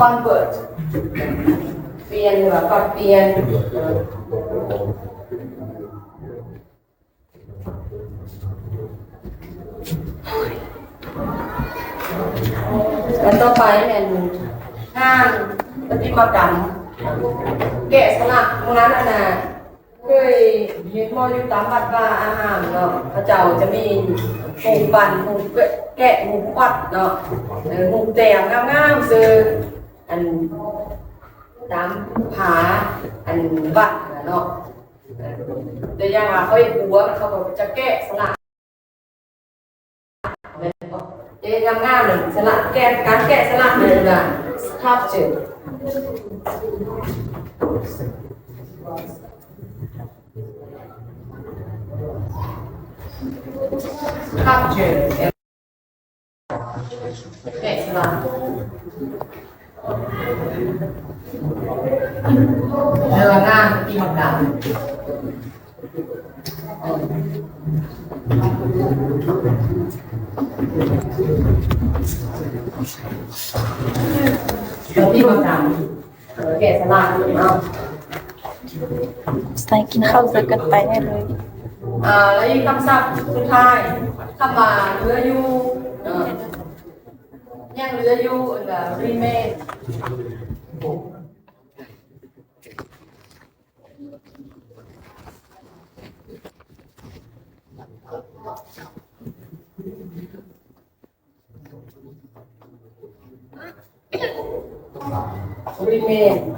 convert ປ່ຽນ ຫຼືວ່າປັບປ່ຽນ. ອັນຕໍ່ໄປແມ່ນງານປະຕິມາກຳ ແກະສະຫຼັກ. ມື້ນັ້ນຫັ້ນນະ ເຄີຍເຫັນບໍ່ ຢູ່ຕາມວັດວາອາຮາມເນາະ, ເຂົາເຈົ້າຈະມີຮູບປັ້ນ, ຮູບແກະ, ຮູບຂວັດເນາະ, ເອີ ຮູບແຕ້ມງາມໆ ຊື່ ອັນ ຕາມຜາ ອັນ ວັດຫັ້ນນະເນາະ. ຕົວຢ່າງວ່າເຂົາເຮັດບົວ ເຂົາກໍຈະແກະສະຫຼັກ ແມ່ນບໍ່? ເຮັດງາມໆ ສະຫຼັກ ແກະ ການແກະສະຫຼັກເປັນ sculpture. Sculpture. ແກະສະຫຼັກ ເລື່ອງງານປະຕິມາກຳ ປະຕິມາກຳ ເອີ ແກະສະຫຼັກເນາະ. ໃສ່ກິນເຂົ້າໃສ່ກັນໄປໄດ້ເລີຍ. ອ່າ ແລ້ວອີກຄຳສັບສຸດທ້າຍ ຄຳວ່າເຫຼືອຢູ່ ເອີ ຍັງເຫຼືອຢູ່ ອັນວ່າ remain. remain.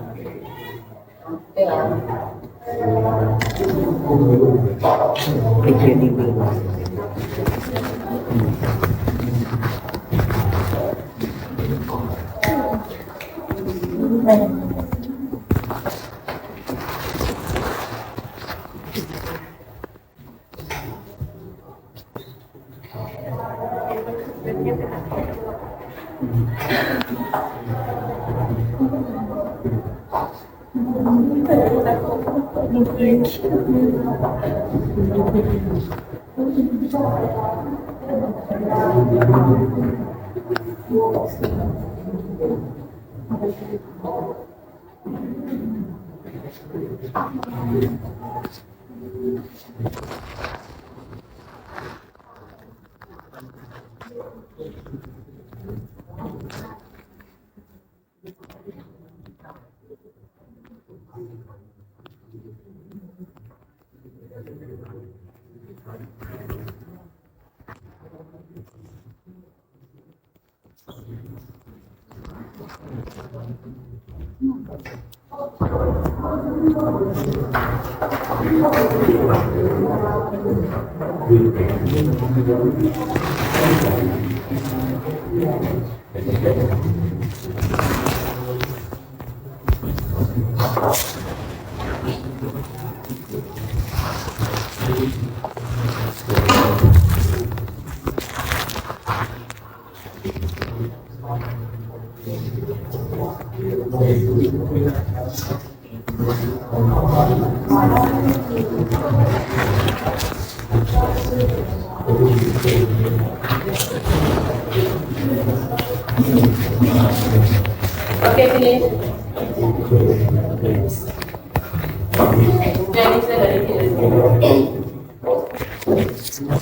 Okay, finish.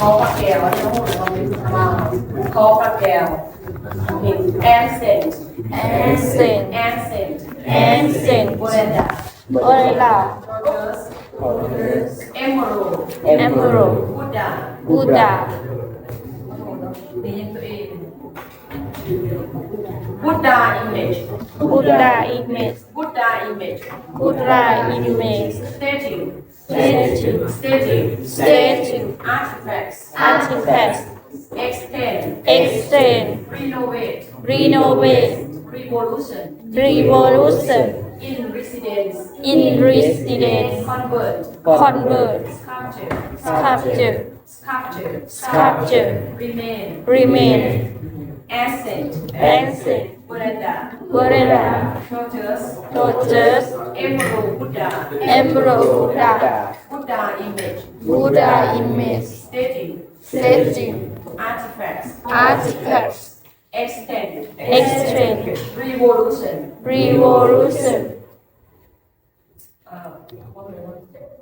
ຂໍພະແກ້ວ ຂໍພະແກ້ວ Ancient. Ancient. Ancient. Ancient. Buddha. Buddha. Emerald. Emerald. Buddha. Buddha. Buddha image. Buddha image. Buddha image. Buddha image. Statue. Statue. Statue. Statue. Artifacts. Artifacts. Extend. Extend. Renovate. Renovate. Revolution. Revolution. In residence. In residence. Convert. Convert. Sculpture. Sculpture. Sculpture. Sculpture. Remain. Remain. Ancient. Ancient. Buddha. Buddha. Tortoise. Tortoise. Emerald Buddha. Emerald Buddha. Buddha image. Buddha image. Statue. Statue. Artifacts. Artifacts. Extend. Extend. Revolution. Revolution.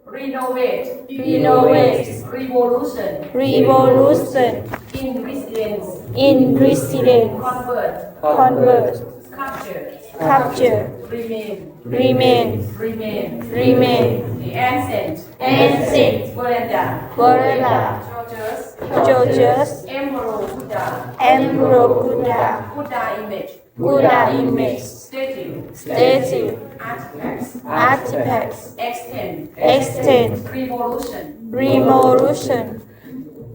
Renovate. Renovate. Revolution. Revolution. In residence. In residence. Convert. Convert. Capture. Capture. Remain. Remain. Remain. Remain. Ancient. Ancient. Veranda. Veranda. George's. George's. Emperor Buddha. Emperor Buddha. Buddha image. Buddha image. Statue. Statue. Artifacts. Artifacts. Extend. Extend. Revolution. Revolution.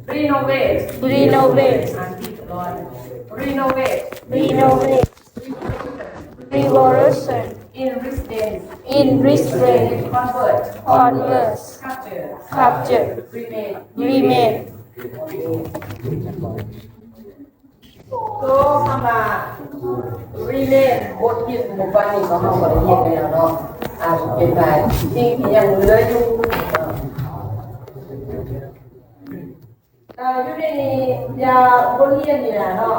Renovate. Renovate. Renovate. Renovate. Revolution. In residence. In residence. Convert. Convert. Capture. Capture. Remain. Remain. ໂຕຄຳວ່າ remain ບົດຮຽນໝູ່ປັນນີ້ຂອງເຮົາກໍໄດ້ຮຽນໄປແລ້ວເນາະ. ອາ ເປັນໄປ ສິ່ງທີ່ຍັງເຫຼືອຢູ່ ເອີ ຢູ່ໃນນີ້ ຢ່າ ບົດຮຽນນີ້ລະເນາະ.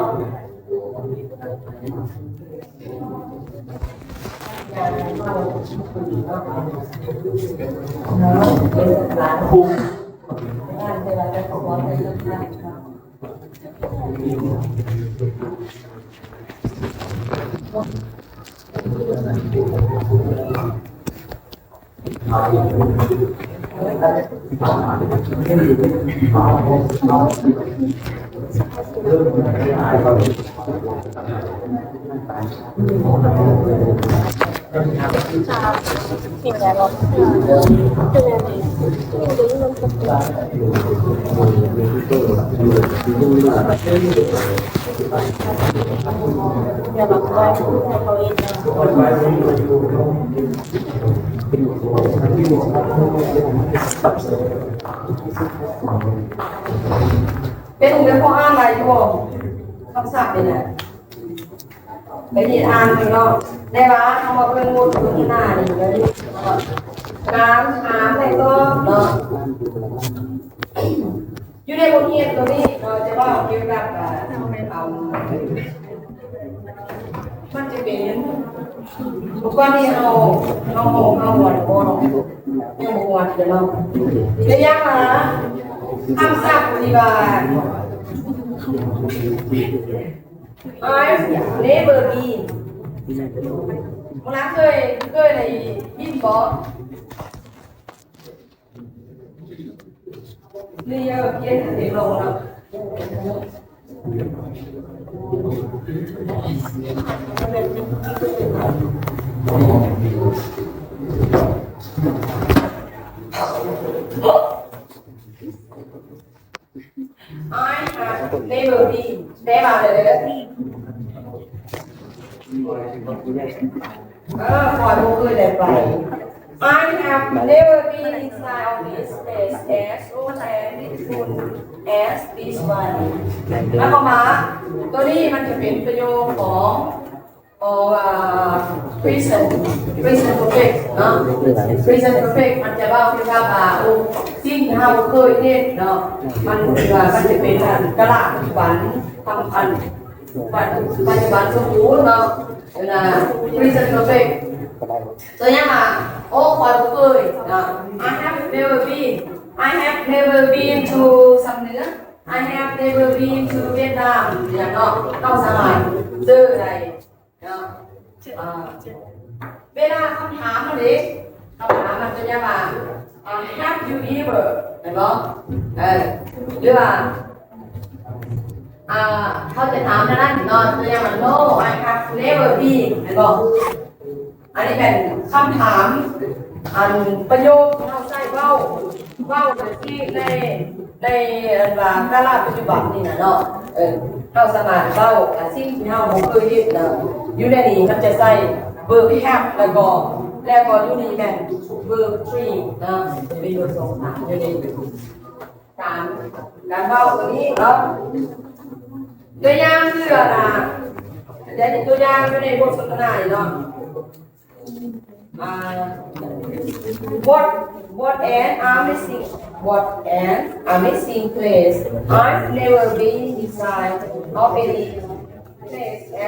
ເປັນ ເປັນພໍອ່ານໄດ້ຢູ່ບໍ່? ຄຳສັບນີ້ນະ ໄປເຮັດອ່ານເບິ່ງເນາະ. ແຕ່ວ່າເຮົາມາເບິ່ງບົດສົນທະນານີ້ ການຖາມ ແລະ ຕອບເນາະ. ຢູ່ໃນບົດຮຽນຕົວນີ້ເນາະ ຈະເວົ້າກ່ຽວກັບ ອາ ອາ ມັນຈະເປັນ ທຸກວັນນີ້ເຮົາ ເຮົາ ເຮົາ ເຮົາມ່ວນບໍ່? ຍັງບໍ່ມ່ວນເດີເນາະ. ຕົວຢ່າງວ່າ ຄຳສັບທີ່ວ່າ I've never been ເວລາເຄີຍ ເຄີຍໄດ້ຍິນບໍ່? ນີ້ເອີ ຂຽນໃຫ້ເດັກລອງເນາະ. I have never been ແປວ່າເດີ ເອີ ຂ້ອຍບໍ່ເຄີຍໄດ້ໄປ. I have never been inside of this place as old and beautiful as this one. ໝາຍຄວາມວ່າ ຕົວນີ້ມັນຈະເປັນປະໂຫຍກຂອງ ຂອງ ອ່າ present present perfect ເນາະ. Present perfect ມັນຈະເວົ້າກ່ຽວກັບວ່າ ໂອ້ ສິ່ງທີ່ເຮົາເຄີຍເຮັດເນາະ ມັນ ມັນຈະເປັນ ອັນ ກາລະປັດຈຸບັນ ທຳ ອັນ ປັດຈຸບັນສົມບູນເນາະ. ເວລາ present perfect ຕົວຢ່າງວ່າ ໂອ້ ຂ້ອຍບໍ່ເຄີຍເນາະ. I have never been I have never been to ຊຳເໜືອ. I have never been to Vietnam ຢ່າງເນາະ. ເຮົາສາມາດເຈີໄດ້ເນາະ. ອ່າ ເວລາຄຳຖາມມັນເດ ຄຳຖາມມັນຕົວຢ່າງວ່າ ອ່າ Have you ever ແມ່ນບໍ່? ເອີ ຫຼືວ່າ ອ່າ ເຮົາຈະຖາມແນວນັ້ນເນາະ ຕົວຢ່າງວ່າ No, I have never been ແມ່ນບໍ່? ອັນນີ້ແມ່ນຄຳຖາມ ອັນປະໂຫຍກທີ່ເຮົາໃຊ້ເວົ້າ ເວົ້າໂດຍທີ່ໃນ ໃນ ອັນວ່າກາລະປັດຈຸບັນນີ້ນະເນາະ. ເອີ ເຮົາສາມາດເວົ້າ ອາ ສິ່ງທີ່ເຮົາບໍ່ເຄີຍເຮັດນະ ຢູ່ໃນນີ້ມັນຈະໃຊ້ verb have ແລ້ວກໍ ແລ້ວກໍຢູ່ນີ້ແມ່ນ verb three ນະ ຈະມີ verb ສອງ ສາມ ຢູ່ໃນ ການ ການເວົ້າຕົວນີ້ເນາະ. ຕົວຢ່າງຄື ອັນນະ ຕົວຢ່າງຢູ່ໃນບົດສົນທະນານີ້ເນາະ ອ່າ ບົດ What an amazing, what an amazing place. I've never been inside of any place as